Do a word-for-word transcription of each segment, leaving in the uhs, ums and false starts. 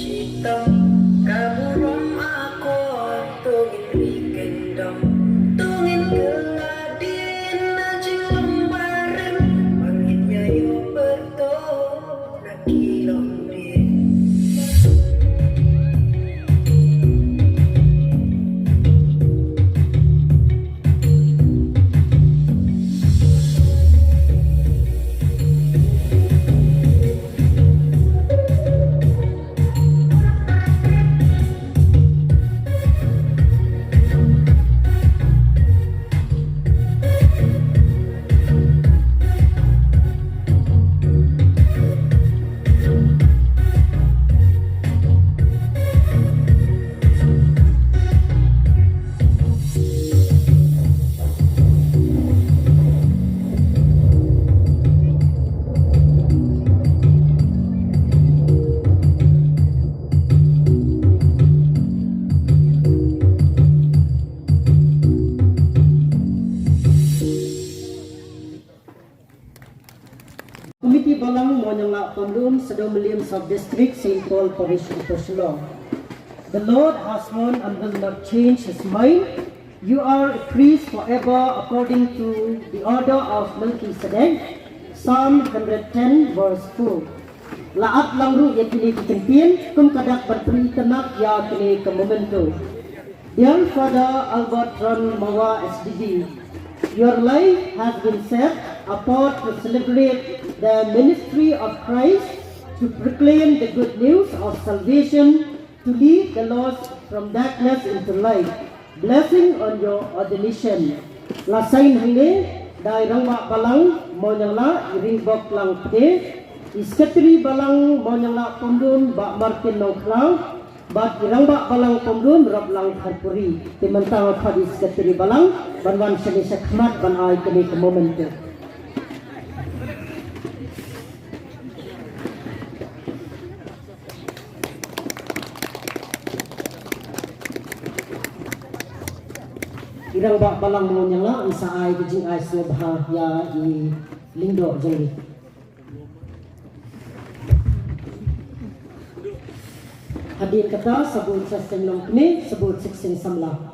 Chitom ka burom akor, to ngin ri kyndong, to ngin kylla dien na jinglong barim, ba ngin ïa ïoh pyrto na ki longdien. Committee Balang Mawnianglah Pamlun, Sadong Mylliem Sub District, Saint Paul Parish, Upper Shillong. The Lord has sworn and will not change his mind. You are a priest forever according to the order of Melchizedek. Psalm hundred ten, verse four. La ap lang ruh ïa kine ki ktien, kum ka dak ban pyni tynnat ïa kine ki memento. Dear Father Albert Ron Mawa S D D, your life has been set apart to celebrate the ministry of Christ, to proclaim the good news of salvation, to lead the lost from darkness into light. Blessing on your ordination. La sign hangne da i Rangbah Balang Mawnianglah, i Ringbok Langpde, i Secretary Balang Mawnianglah Pamlun, Bah Martin Nongkhlaw, bad i Rangbah Balang Pamlun, Rob Langkharpuri. Te mynta nga khot i Secretary Balang ban wan shane shakhmat ban ai kane ka memento. I Rangbah Balang Mawnianglah, yn sa ai ka jingai sngewbha ïa i lyngdoh jong ngi. Hadien kata, sa bud sa seng longkmie, sa bud sa seng samla.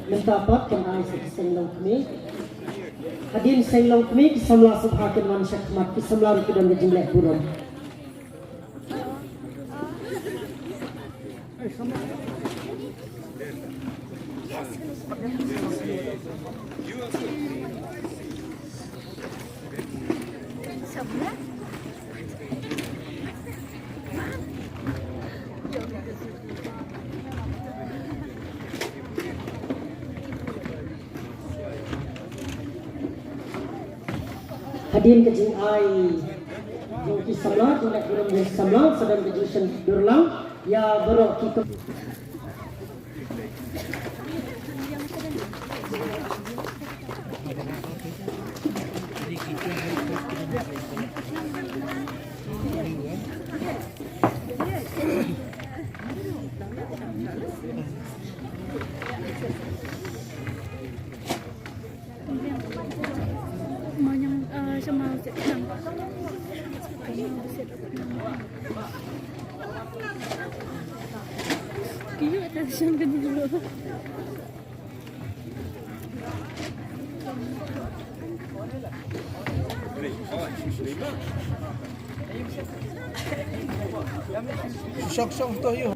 Mynta pat kan ai sa seng longkmie. Hadien seng longkmie, ki samla sngewbha kin wan shakhmat, ki samla ruh ki don ka jingleh burom. Hadien ka jingai jong ki samla, jong ki samla, sa don ka jingsngewbha lang ïa baroh ki Shong shong to ïoh.